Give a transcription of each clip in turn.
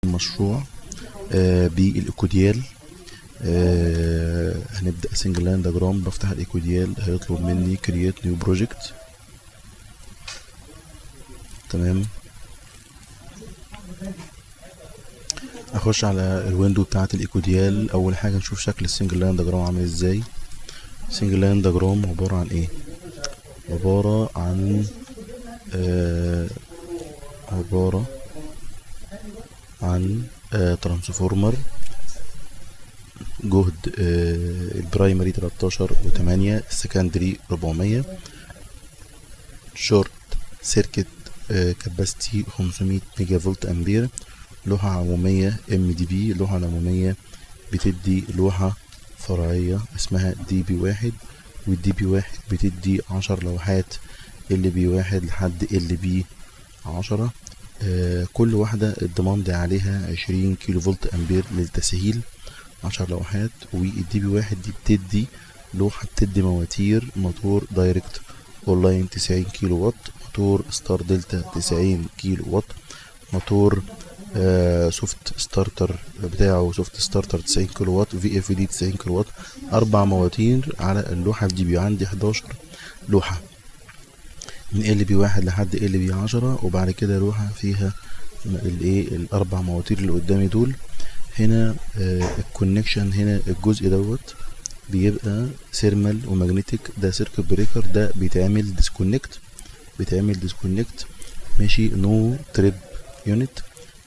المشروع بال Ecodial. هنبدأ single line diagram. بفتح ال Ecodial، هيطلب مني create new project. تمام، اخش على ال window بتاعه ال Ecodial. اول حاجة نشوف شكل ال single line diagram عامل ازاي. single line diagram عبارة عن ايه؟ عبارة عن عبارة عن transformer جهد ال primary 13.8، ال secondary 400، short circuit capacity 500 ميجا فولت امبير، لوحة عمومية MDB. اللوحة العمومية بتدي لوحة فرعية اسمها DB 1، وال DB 1 بتدي 10 لوحات LB 1 لحد LB 10. كل واحدة ال demand عليها 20 كيلو فولت امبير للتسهيل، 10 لوحات. وال DB 1 دي بتدي لوحة، بتدي مواتير موتور direct online 90 كيلو وات، موتور star delta 90 كيلو وات، موتور soft starter بتاعه soft starter 90 كيلو وات، VFD 90 كيلو وات. اربع مواتير على اللوحة DB. عندي 11 لوحة من LB 1 لحد LB 10، وبعد كده لوحة فيها الايه الاربع مواتير اللي قدامي دول. هنا ال connection، هنا الجزء دوت بيبقى thermal و magnetic، ده circuit breaker، ده بيتعمل disconnect، بيتعمل disconnect، ماشي، no trip unit.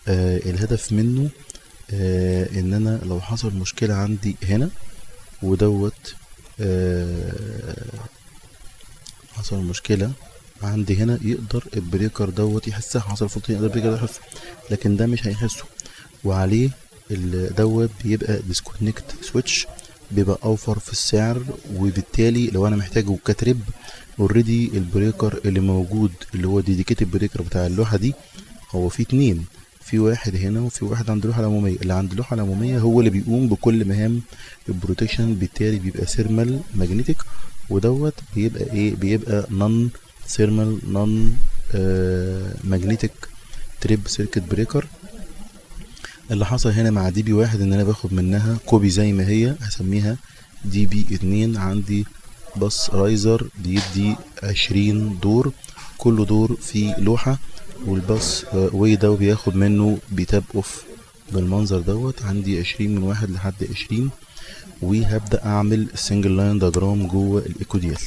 الهدف منه ان انا لو حصل مشكلة عندي هنا ودوت حصل مشكلة عندي هنا، يقدر ال breaker دوت يحسها. حصل fault يقدر ال breaker ده يحسه، لكن ده مش هيحسه. وعليه دوت بيبقى disconnect switch، بيبقى اوفر في السعر، وبالتالي لو انا محتاجه ك trip already ال breaker اللي موجود اللي هو dedicated breaker بتاع اللوحة دي، هو في اتنين، في واحد هنا وفي واحد عند اللوحة العمومية. اللي عند اللوحة العمومية هو اللي بيقوم بكل مهام ال protection، بالتالي بيبقى thermal magnetic، ودوت بيبقى ايه؟ بيبقى non thermal non magnetic trip circuit breaker. اللي حصل هنا مع DB 1 ان انا باخد منها copy زي ما هي، هسميها DB 2. عندي bus riser بيدي 20 دور، كل دور في لوحة، وال bus way ده بياخد منه بي tap off بالمنظر دوت. عندي 20 من 1 لحد 20، وهبدأ اعمل ال single line diagram جوه ال Ecodial.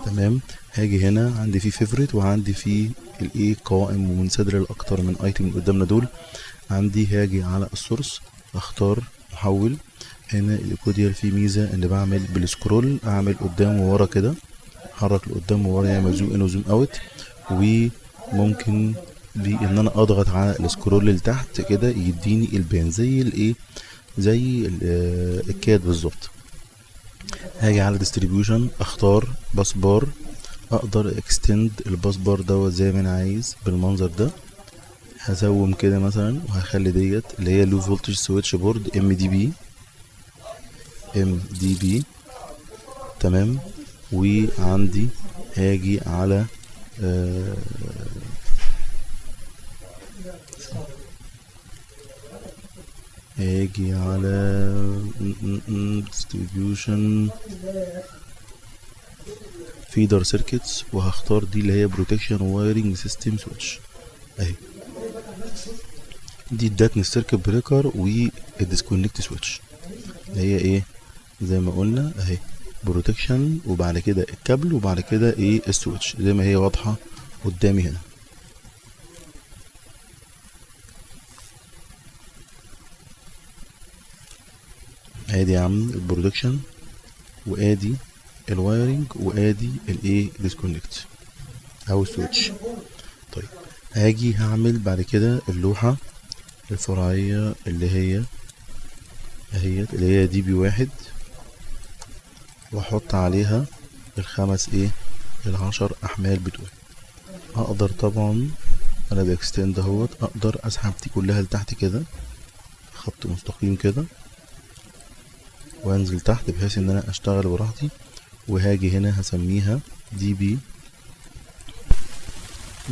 تمام، هاجي هنا عندي فيه favorite وعندي فيه الايه قوائم منسدلة لاكتر من item اللي قدامنا دول. عندي هاجي على ال source، اختار محول. هنا ال Ecodial فيه ميزة ان بعمل بال scroll، اعمل قدام وورا كده، حرك لقدام وورا، يعمل zoom in و zoom out. وممكن بان انا اضغط على ال scroll اللي تحت كده يديني ال pane زي الايه، زي ال CAD بالظبط. هاجي على distribution، اختار bus bar، اقدر extend ال bus bar دوت زي ما انا عايز بالمنظر ده. ه zoom كده مثلا وهخلي ديت اللي هي low voltage switchboard MDB، MDB. تمام، وعندي هاجي على هاجي على distribution feeder circuits، وهختار دي اللي هي protection wiring system switch اهي. دي ادتني ال circuit breaker وال disconnect switch اللي هي ايه زي ما قلنا اهي، protection وبعد كده الكابل وبعد كده ايه ال switch زي ما هي واضحة قدامي هنا. ادي يا عم ال protection، وادي ال wiring، وادي الايه disconnect او ال switch. طيب، هاجي هعمل بعد كده اللوحة الفرعية اللي هي اهيت، اللي هي DB 1، واحط عليها الخمس ايه ال10 احمال بتوعي. اقدر طبعا انا ب extend اهوت، اقدر اسحب دي كلها لتحت كده خط مستقيم كده، وانزل تحت بحيث ان انا اشتغل براحتي. وهاجي هنا هسميها DB،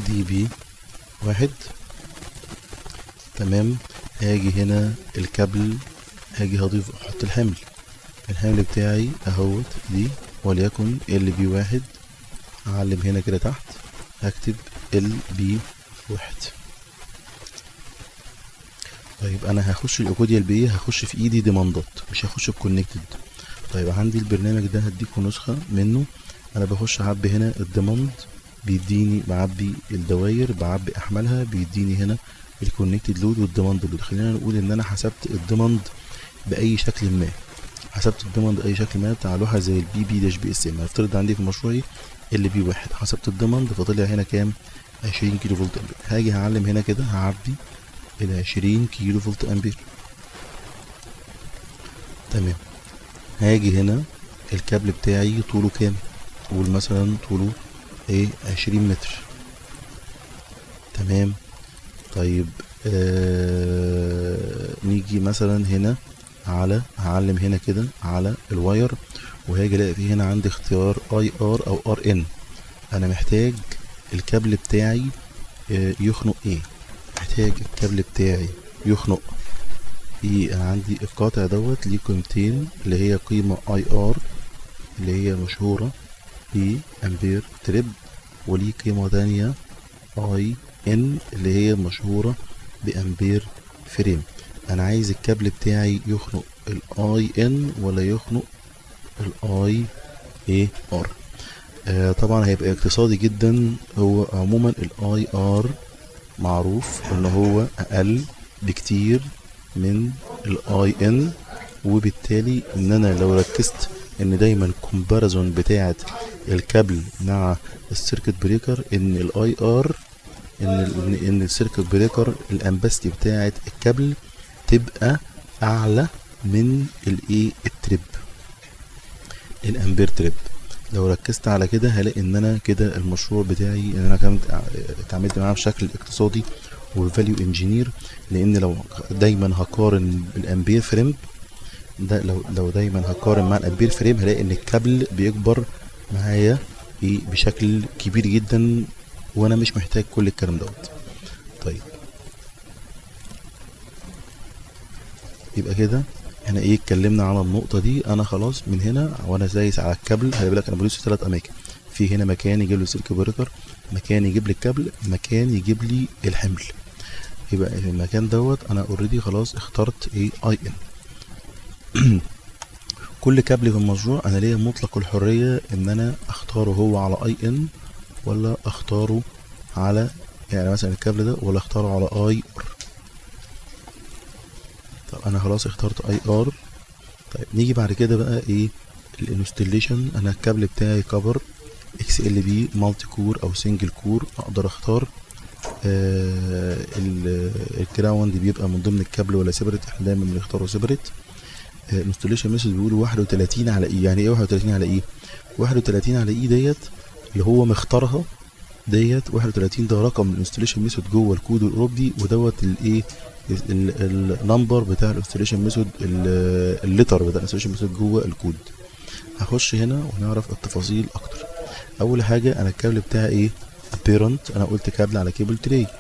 DB 1. تمام. هاجي هنا الكابل، هاجي هضيف احط الحمل، الحمل بتاعي اهوت دي وليكن LB 1، اعلم هنا كده تحت هكتب LB 1. طيب انا هخش ال ACODIA بايه؟ هخش في ايدي demand ات، مش هخش ب connected. طيب عندي البرنامج ده هديكم نسخة منه، انا بخش اعبي هنا ال demand، بيديني بعبي الدواير، بعبي احمالها، بيديني هنا ال connected load وال demand load. خلينا نقول ان انا حسبت ال demand باي شكل ما، حسبت ال demand باي شكل ما بتاع لوحة زي ال PP dash PSM. هفترض عندي في مشروعي LB 1، حسبت ال demand فطلع هنا كام؟ 20 كيلو فولت امبير. هاجي هعلم هنا كده، هعبي ال 20 كيلو فولت امبير. تمام. هاجي هنا الكابل بتاعي طوله كام؟ قول مثلا طوله ايه؟ 20 متر. تمام. طيب نيجي مثلا هنا على، هعلم هنا كده على ال wire، وهاجي الاقي فيه هنا عندي اختيار IR او RN. انا محتاج الكابل بتاعي يخنق ايه؟ محتاج الكابل بتاعي يخنق ايه؟ انا عندي القاطع دوت ليه قيمتين، اللي هي قيمة IR اللي هي مشهورة بامبير trip، وليه قيمة تانية IN اللي هي مشهورة بامبير frame. انا عايز الكابل بتاعي يخنق ال IN ولا يخنق ال IAR؟ طبعا هيبقى اقتصادي جدا. هو عموما ال IR معروف ان هو اقل بكتير من ال IN، وبالتالي ان انا لو ركزت ان دايما ال comparison بتاعه الكابل مع ال circuit breaker، ان ال IR ان ال circuit breaker ال ampacity بتاعه الكابل تبقى اعلى من الايه؟ ال trip، الامبير trip. لو ركزت على كده هلاقي ان انا كده المشروع بتاعي ان انا كنت اتعاملت معاه بشكل اقتصادي و value engineer، لان لو دايما هقارن بالامبير frame ده، لو دايما هقارن مع الامبير frame هلاقي ان الكابل بيكبر معايا ايه؟ بشكل كبير جدا، وانا مش محتاج كل الكلام دوت. طيب يبقى كده احنا ايه؟ اتكلمنا على النقطة دي. انا خلاص من هنا وانا دايس على الكابل، خلي بالك انا بدوس في 3 اماكن، في هنا مكان يجيب لي circuit breaker، مكان يجيب لي الكابل، مكان يجيب لي الحمل. يبقى في المكان دوت انا already خلاص اخترت ايه؟ IN. كل كابل في المشروع انا ليا مطلق الحرية ان انا اختاره هو على IN ولا اختاره على، يعني مثلا الكابل ده، ولا اختاره على IR. طب انا خلاص اخترت IR. طيب نيجي بعد كده بقى ايه؟ ال installation. انا الكابل بتاعي copper XLPE multi core او single core، اقدر اختار ال ground بيبقى من ضمن الكابل ولا separate، احنا دايما بنختاره separate. installation method بيقولوا 31 على E. يعني ايه 31 على E؟ 31 على E ديت اللي هو مختارها ديت 31، ده رقم ال installation method جوه الكود الاوروبي، ودوت الايه؟ ال number بتاع ال installation method، ال letter بتاع ال installation method جوه الكود. هخش هنا ونعرف التفاصيل اكتر. اول حاجة انا الكابل بتاعي ايه؟ apparent. انا قلت كابل على cable tray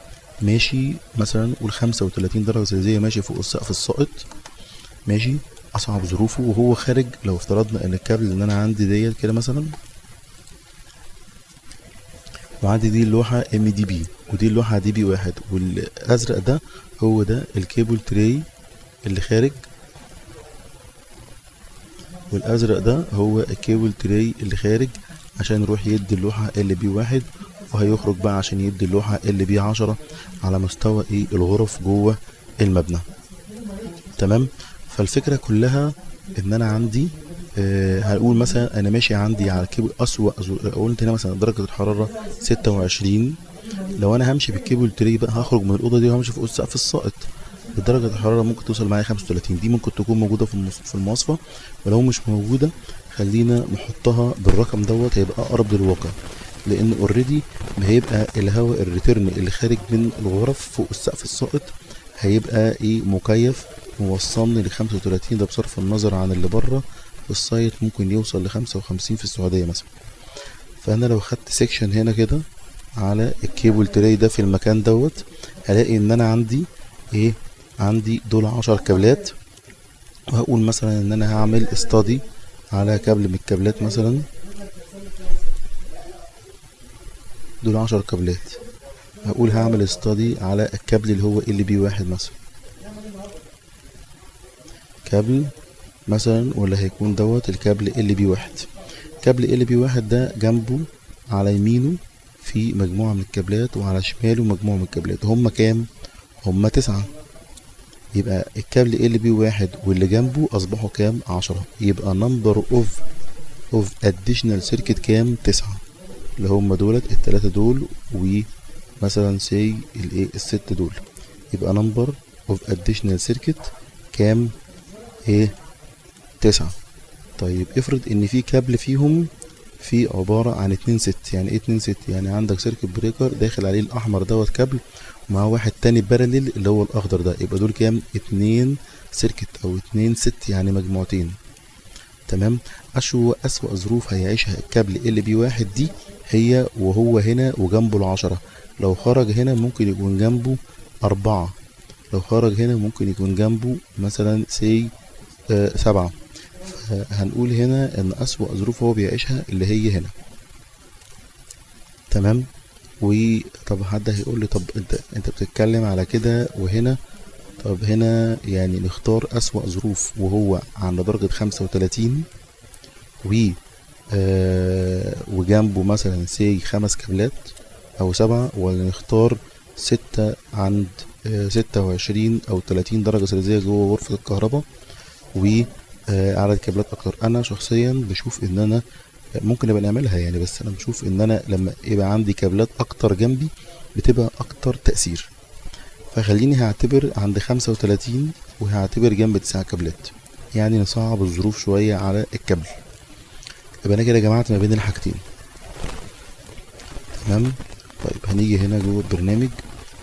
ماشي مثلا قول 35 درجه سيليزيه، ماشي فوق السقف الساقط، ماشي اصعب ظروفه وهو خارج. لو افترضنا ان الكابل اللي انا عندي ديت كده مثلا، وعندي دي اللوحة MDB ودي اللوحة DB 1، والازرق ده هو ده ال cable tray اللي خارج، والازرق ده هو ال cable tray اللي خارج عشان يروح يدي اللوحة LB 1، وهيخرج بقى عشان يدي اللوحة LB 10 على مستوى ايه؟ الغرف جوه المبنى. تمام. فالفكرة كلها ان انا عندي هنقول مثلا انا ماشي عندي على الكيبل اسوأ، قلت هنا مثلا درجة الحرارة 26، لو انا همشي بال cable tray بقى هخرج من الاوضة دي وهمشي فوق السقف الساقط، درجة الحرارة ممكن توصل معايا 35، دي ممكن تكون موجودة في المواصفة، ولو مش موجودة خلينا نحطها بالرقم دوت هيبقى اقرب للواقع، لان already هيبقى الهواء ال return اللي خارج من الغرف فوق السقف الساقط هيبقى ايه؟ مكيف موصلني ل 35، ده بصرف النظر عن اللي بره ال site ممكن يوصل ل 55 في السعودية مثلا. فانا لو خدت section هنا كده على ال cable tray ده في المكان دوت، هلاقي ان انا عندي ايه، عندي دول 10 كابلات، وهقول مثلا ان انا هعمل study على كابل من الكابلات مثلا. دول 10 كابلات، هقول هعمل study على الكابل اللي هو LB 1 مثلا، كابل مثلا، ولا هيكون دوت الكابل LB 1. كابل LB 1 ده جنبه على يمينه في مجموعة من الكابلات وعلى شماله مجموعة من الكابلات، هم كام؟ هم 9. يبقى الكابل LB 1 واللي جنبه أصبحوا كام؟ 10. يبقى number of additional circuit كام؟ 9، اللي هم دولت التلاتة دول ومثلا say الايه الست دول. يبقى number of additional circuit كام؟ ايه؟ 9. طيب افرض ان في كابل فيهم في عبارة عن 2 set. يعني ايه 2 set؟ يعني عندك circuit breaker داخل عليه الاحمر دوت كابل ومعاه واحد تاني parallel اللي هو الاخضر ده، يبقى دول كام؟ 2 circuit او 2 set، يعني مجموعتين. تمام. أسوأ ظروف هيعيشها الكابل LB 1 دي هي وهو هنا وجنبه ال10. لو خرج هنا ممكن يكون جنبه 4، لو خرج هنا ممكن يكون جنبه مثلا say 7. هنقول هنا ان أسوأ ظروف هو بيعيشها اللي هي هنا. تمام. وطب حد هيقول لي طب انت بتتكلم على كده وهنا، طب هنا يعني نختار أسوأ ظروف وهو عند درجة 35 وجنبه مثلا say 5 كابلات أو 7، ولا نختار 6 عند 26 أو 30 درجة سلسية جوه غرفة الكهرباء و عدد كابلات أكتر. أنا شخصيا بشوف إن أنا ممكن نبقى نعملها يعني، بس أنا بشوف إن أنا لما يبقى عندي كابلات أكتر جنبي بتبقى أكتر تأثير. فخليني هعتبر عند 35 وهعتبر جنب 9 كابلات، يعني نصعب الظروف شوية على الكابل. يبقى أنا كده جمعت ما بين الحاجتين. تمام. طيب هنيجي هنا جوه البرنامج،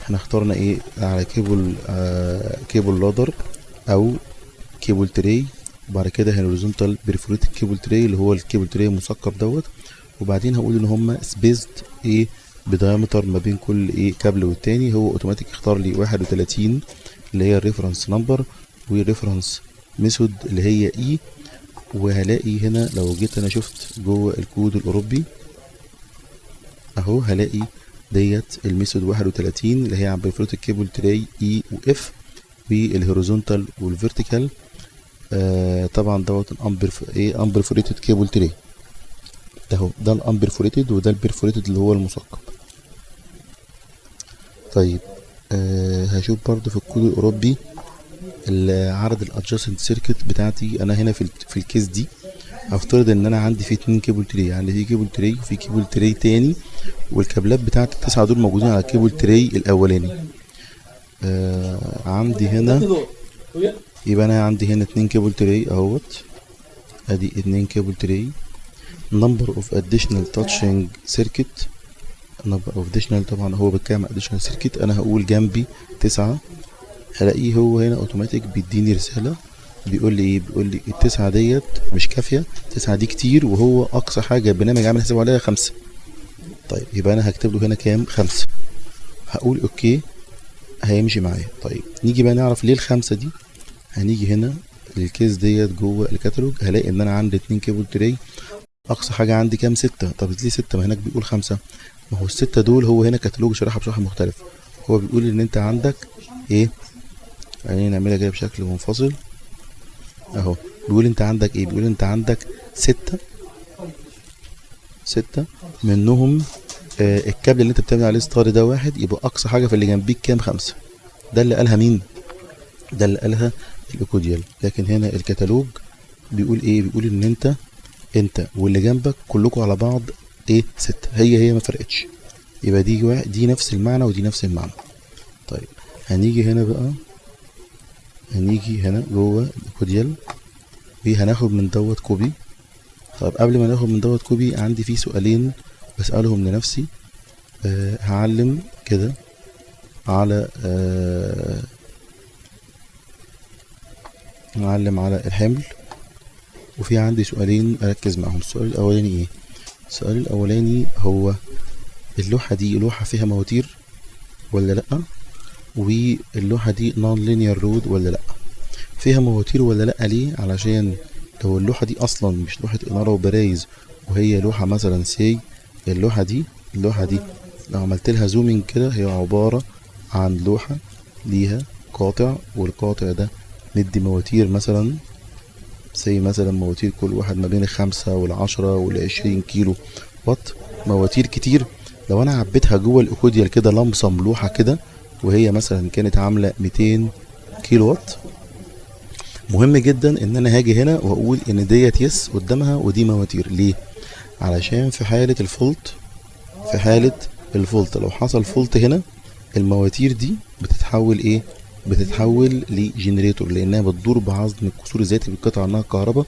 احنا اخترنا ايه؟ على cable ladder او cable tray، وبعد كده horizontal perforated cable tray اللي هو ال cable tray المثقب دوت، وبعدين هقول ان هما spaced ايه ب diameter ما بين كل ايه كابل والتاني. هو اوتوماتيك اختار لي 31 اللي هي ال reference number وال reference method اللي هي E. وهلاقي هنا لو جيت انا شفت جوه الكود الاوروبي اهو، هلاقي ديت ال method 31 اللي هي عن perforated cable tray E و F وال horizontal وال vertical. طبعا دوت ال ايه unperforated cable tray ده اهو، ده ال unperforated وده ال perforated اللي هو المثقب. طيب هشوف برضو في الكود الاوروبي عدد ال adjacent circuit بتاعتي. انا هنا في ال case دي هفترض ان انا عندي في 2 cable tray، يعني في cable tray وفي cable tray تاني، والكابلات بتاعت التسعة دول موجودين على ال cable tray الاولاني. عندي هنا يبقى انا عندي هنا 2 cable tray اهوت، ادي 2 cable tray. number of additional touching circuit، number of additional طبعا هو بيتكلم additional circuit، انا هقول جنبي 9. هلاقيه هو هنا اوتوماتيك بيديني رسالة بيقول لي ايه؟ بيقول لي التسعة ديت مش كافية، 9 دي كتير، وهو اقصى حاجة البرنامج عامل حسابه عليها 5. طيب يبقى انا هكتب له هنا كام؟ 5. هقول okay هيمشي معايا. طيب نيجي بقى نعرف ليه ال5 دي. هنيجي هنا لل case ديت جوه الكتالوج، هلاقي ان انا عندي 2 cable tray، اقصى حاجة عندي كام؟ 6. طب ليه 6؟ ما هناك بيقول 5. ما هو ال6 دول هو هنا كتالوج شرحها بشرح مختلف. هو بيقول ان انت عندك ايه، يعني نعملها كده بشكل منفصل اهو. بيقول انت عندك ايه؟ بيقول انت عندك 6 منهم الكابل اللي انت بتعمل عليه study ده 1، يبقى اقصى حاجة في اللي جنبيك كام؟ 5. ده اللي قالها مين؟ ده اللي قالها الايكوديال. لكن هنا الكتالوج بيقول ايه؟ بيقول ان انت واللي جنبك كلكم على بعض ايه؟ 6. هي ما فرقتش. يبقى دي نفس المعنى ودي نفس المعنى. طيب هنيجي هنا بقى، هنيجي هنا جوه الايكوديال وهناخد من دوت copy. طيب قبل ما ناخد من دوت copy عندي فيه سؤالين بسألهم لنفسي. هعلم كده على، هعلم على الحمل، وفي عندي سؤالين اركز معاهم. السؤال الاولاني ايه؟ السؤال الاولاني هو اللوحة دي لوحة فيها مواتير ولا لأ؟ واللوحة دي non linear load ولا لا، فيها مواتير ولا لا. ليه؟ علشان لو اللوحة دي اصلا مش لوحة انارة وبرايز وهي لوحة مثلا say، اللوحة دي لو عملت لها zooming كده هي عبارة عن لوحة ليها قاطع، والقاطع ده ندي مواتير مثلا say مثلا مواتير كل واحد ما بين 5 وال10 وال20 كيلو وات، مواتير كتير. لو انا عبيتها جوه الايكوديال كده lump sum لوحة كده وهي مثلا كانت عاملة 200 كيلو وات، مهم جدا ان انا هاجي هنا واقول ان ديت yes قدامها ودي مواتير. ليه؟ علشان في حالة ال fault لو حصل fault هنا المواتير دي بتتحول ايه؟ بتتحول ل generator، لانها بتدور بعزم القصور الذاتي، بيتقطع عنها الكهرباء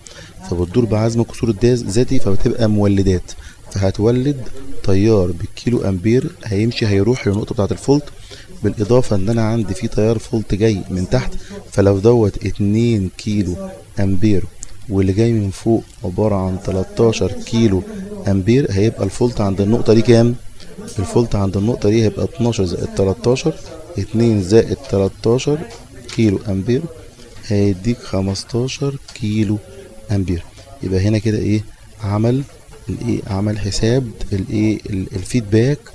فبتدور بعزم القصور الذاتي فبتبقى مولدات، فهتولد تيار بالكيلو امبير هيمشي هيروح للنقطة بتاعة ال fault. بالاضافة ان انا عندي في تيار fault جاي من تحت، فلو دوت 2 كيلو امبير واللي جاي من فوق عبارة عن 13 كيلو امبير، هيبقى ال fault عند النقطة دي كام؟ ال fault عند النقطة دي هيبقى 12 زائد 13، 2 زائد 13 كيلو امبير هيديك 15 كيلو امبير. يبقى هنا كده ايه؟ عمل الايه؟ عمل حساب الايه؟ ال feedback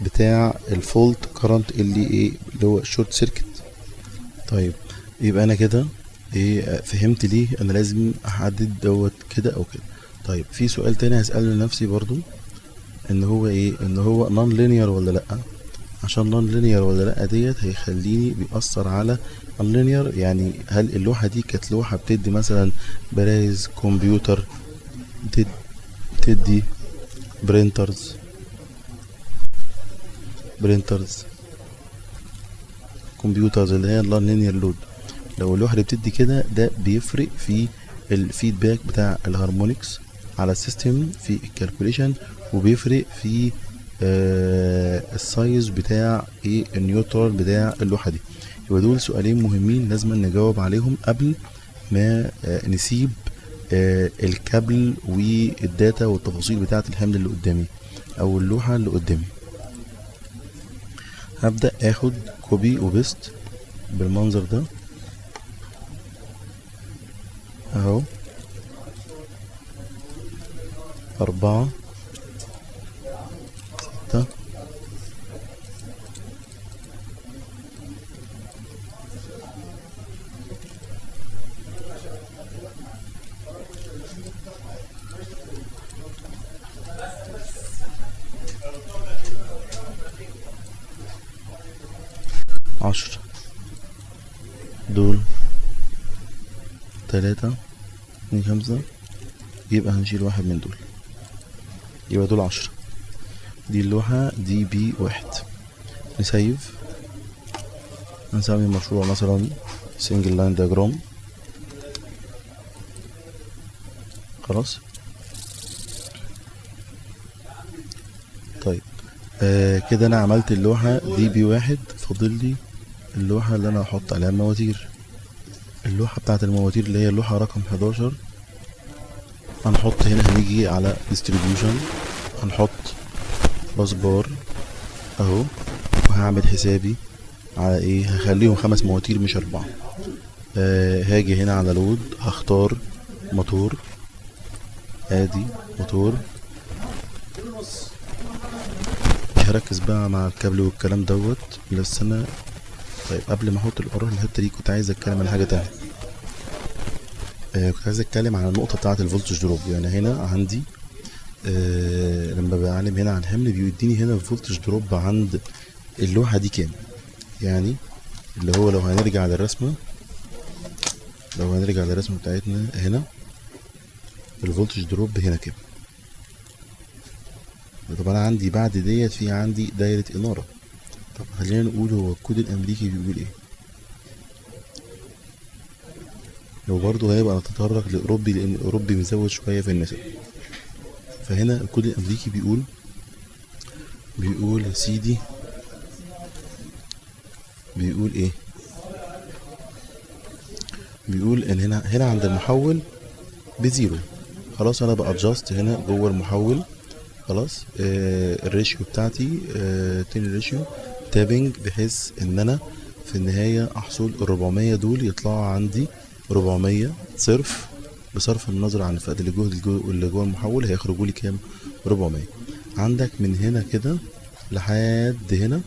بتاع ال fault current اللي ايه؟ اللي هو short circuit. طيب يبقى انا كده ايه؟ فهمت ليه انا لازم احدد دوت كده او كده. طيب في سؤال تاني هسأله لنفسي برضو، ان هو ايه؟ ان هو non linear ولا لا. عشان non linear ولا لا ديت هيخليني بيأثر على non linear، يعني هل اللوحة دي كانت لوحة بتدي مثلا برايز كمبيوتر، بتدي printers computers اللي هي non linear load. لو اللوحة اللي بتدي كده ده بيفرق في ال feedback بتاع ال harmonics على ال system في ال calculation، وبيفرق في ال size بتاع ايه؟ ال neutral بتاع اللوحة دي. يبقى دول سؤالين مهمين لازم نجاوب عليهم قبل ما نسيب الكابل وال data والتفاصيل بتاعة الحمل اللي قدامي او اللوحة اللي قدامي. هبدأ اخد copy و paste بالمنظر ده اهو، 4 6 10، دول 3 2 5، يبقى هنشيل واحد من دول، يبقى دول 10. دي اللوحة DB 1. نسيف، هنسمي المشروع مثلا single line diagram. خلاص. طيب كده انا عملت اللوحة DB 1، فاضل لي اللوحة اللي انا هحط عليها المواتير، اللوحة بتاعت المواتير اللي هي اللوحة رقم 11. هنحط هنا، هنيجي على distribution، هنحط bus bar اهو، وهعمل حسابي على ايه؟ هخليهم 5 مواتير مش 4. هاجي هنا على load، هختار موتور، ادي موتور. مش هركز بقى مع الكابل والكلام دوت بس انا. طيب قبل ما احط اروح للحته دي كنت عايز اتكلم على حاجه تانية. كنت عايز اتكلم على النقطه بتاعه ال voltage drop. يعني هنا عندي لما بعلم هنا على الحمل بيديني هنا ال voltage drop عند اللوحه دي كام، يعني اللي هو لو هنرجع للرسمه، لو هنرجع للرسمه بتاعتنا هنا ال voltage drop هنا كام. طب انا عندي بعد ديت في عندي دايره اناره. طب خلينا نقول هو الكود الامريكي بيقول ايه. لو برضه هيبقى نتطرق للاوروبي لان الاوروبي مزود شويه في النسب. فهنا الكود الامريكي بيقول يا سيدي، بيقول ايه؟ بيقول ان هنا عند المحول ب zero. خلاص انا ب adjust هنا جوه المحول. خلاص ال ratio بتاعتي 10 ratio tapping، بحيث ان انا في النهاية احصل 400 دول يطلعوا عندي 400 صرف، بصرف النظر عن فقد الجهد اللي جوه المحول هيخرجوا لي كام؟ 400. عندك من هنا كده لحد هنا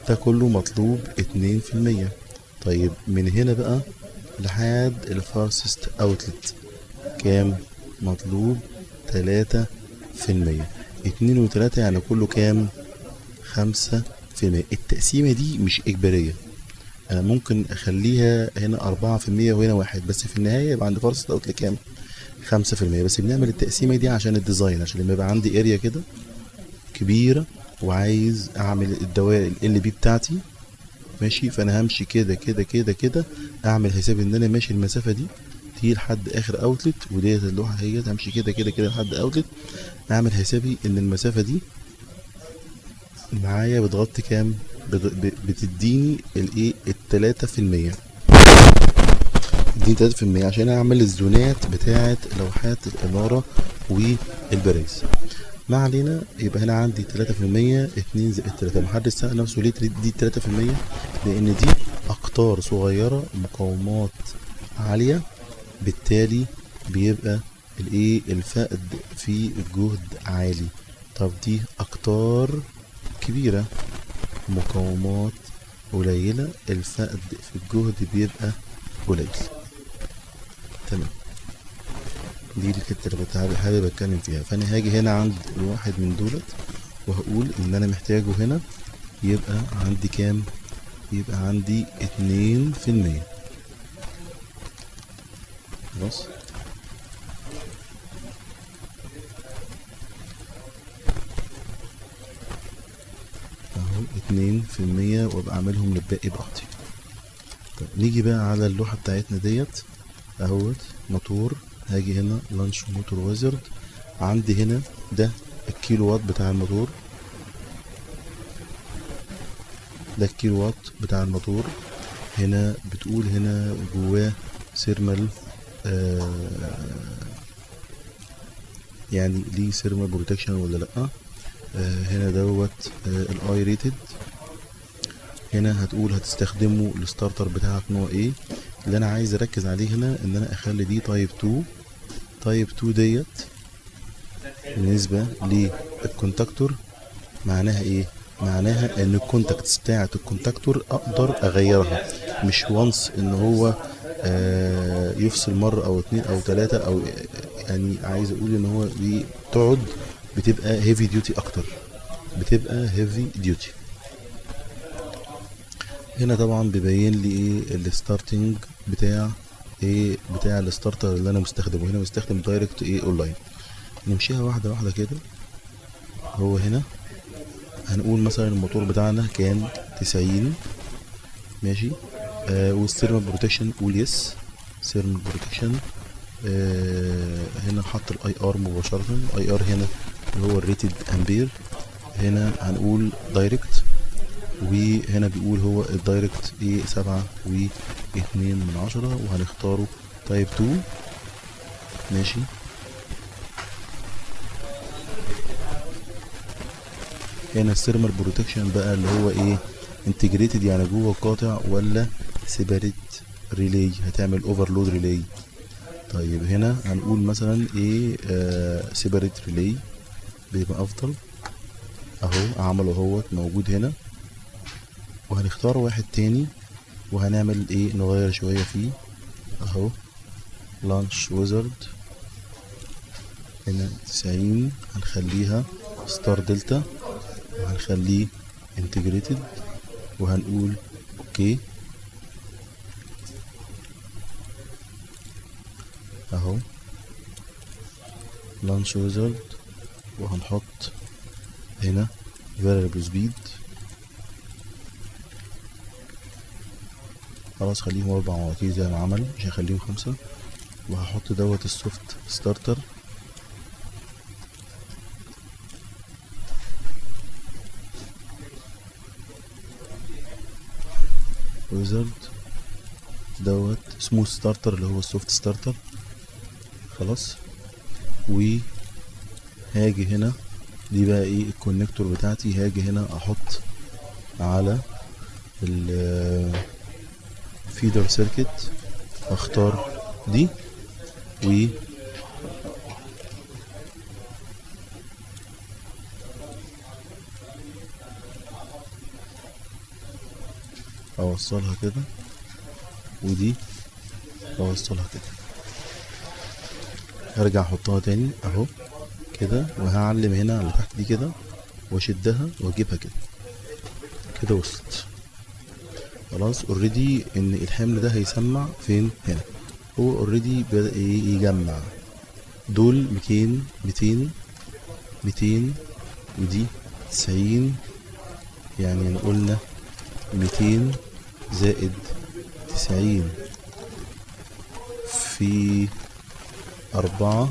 ده كله مطلوب 2%. طيب من هنا بقى لحد ال farthest outlet كام؟ مطلوب 3%. 2 و3 يعني كله كام؟ 5%. التقسيمة دي مش إجبارية، أنا ممكن أخليها هنا 4% وهنا 1، بس في النهاية يبقى عند farthest outlet كام؟ 5%. بس بنعمل التقسيمة دي عشان ال design، عشان لما يبقى عندي area كده كبيرة وعايز أعمل الدوائر ال LP بتاعتي، ماشي، فأنا همشي كده كده كده كده، أعمل حساب إن أنا ماشي المسافة دي لحد آخر outlet، وديت اللوحة هي همشي كده كده كده لحد outlet، أعمل حسابي إن المسافة دي معايا بتغطي كام؟ بتديني الايه؟ التلاتة في المية. اديني 3% عشان اعمل الزونات بتاعة لوحات الانارة والبرايز. ما علينا، يبقى هنا عندي تلاتة في المية، اتنين زائد تلاتة. محدش سأل نفسه ليه دي تلاتة في المية؟ لأن دي أقطار صغيرة مقاومات عالية، بالتالي بيبقى الايه؟ الفقد في الجهد عالي. طب دي أقطار كبيرة مقاومات قليلة، الفقد في الجهد بيبقى قليل. تمام، دي الحتة اللي كنت حابب اتكلم فيها. فانا هاجي هنا عند الواحد من دولت وهقول ان انا محتاجه هنا يبقى عندي كام؟ يبقى عندي 2%. خلاص، اهو 2%، وابقى اعملهم للباقي براحتي. طب نيجي بقى على اللوحة بتاعتنا ديت اهوت، موتور. هاجي هنا launch motor wizard، عندي هنا ده الكيلو وات بتاع الموتور، ده الكيلو وات بتاع الموتور. هنا بتقول هنا جواه thermal، يعني ليه thermal protection ولا لأ. هنا دوت، ال I rated. هنا هتقول هتستخدمه ال starter بتاعك نوع ايه. اللي انا عايز اركز عليه هنا ان انا اخلي دي type 2. type 2 ديت بالنسبة لل contactor معناها ايه؟ معناها ان ال contacts بتاعة ال contactor اقدر اغيرها، مش once ان هو يفصل مرة او اتنين او تلاتة، او يعني عايز اقول ان هو بتقعد بتبقى heavy duty اكتر، بتبقى heavy duty. هنا طبعا بيبين لي ايه ال starting بتاع ايه، بتاع ال starter اللي انا مستخدمه. هنا مستخدم direct ايه اونلاين. نمشيها واحده واحده كده. هو هنا هنقول مثلا الموتور بتاعنا كان 90، ماشي، وال thermal protection قول yes thermal protection. هنا نحط ال IR مباشره، ال IR هنا اللي هو ال rated ampere. هنا هنقول direct، وهنا بيقول هو ال direct ايه 7.2، وهنختاره type 2، ماشي. هنا ال thermal protection بقى اللي هو ايه integrated، يعني جوه القاطع، ولا separate relay، هتعمل overload relay. طيب هنا هنقول مثلا ايه separate relay بيبقى افضل. اهو عمله اهوت موجود هنا. وهنختار واحد تاني وهنعمل ايه، نغير شوية فيه اهو launch wizard. هنا 90 هنخليها star delta، وهنخليه integrated، وهنقول okay اهو launch wizard، وهنحط هنا variable speed. خلاص خليهم 4 مواتير زي ما عمل، مش هخليهم 5. وهحط دوت ال soft starter. wizard دوت smooth starter اللي هو ال soft starter. خلاص، وهاجي هنا دي بقى ايه ال connector بتاعتي. هاجي هنا احط على ال feeder circuit، اختار دي و اوصلها كده، ودي اوصلها كده. هرجع احطها تاني اهو كده، وهعلم هنا على تحت دي كده واشدها واجيبها كده كده. وصلت خلاص. already ان الحمل ده هيسمع فين؟ هنا. هو already بدأ يجمع دول 200 200 200 ودي 90، يعني قلنا 200 زائد 90 في 4،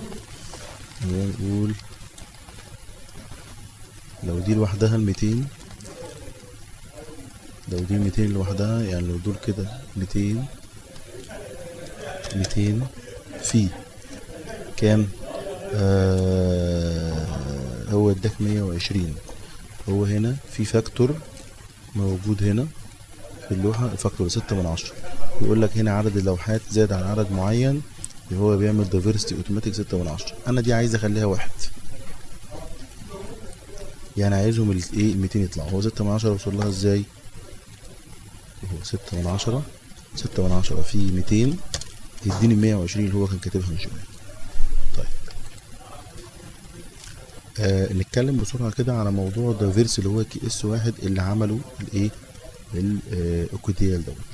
نقول لو دي لوحدها الميتين، لو دي 200 لوحدها، يعني لو دول كده 200 200 في كام؟ هو اداك 120. هو هنا في factor موجود هنا في اللوحة، ال factor 6 من 10، يقول لك هنا عدد اللوحات زاد عن عدد معين، اللي هو بيعمل diversity automatic 6 من 10. انا دي عايز اخليها 1، يعني عايزهم الايه 200 يطلعوا. هو 6 من 10 وصل لها ازاي؟ هو 6 من 10، 6 من 10 في 200 يديني 120 اللي هو كان كاتبها من شوية. طيب نتكلم بسرعة كده على موضوع ال diversity اللي هو KS 1 اللي عمله الايه ال Oukitel دوت.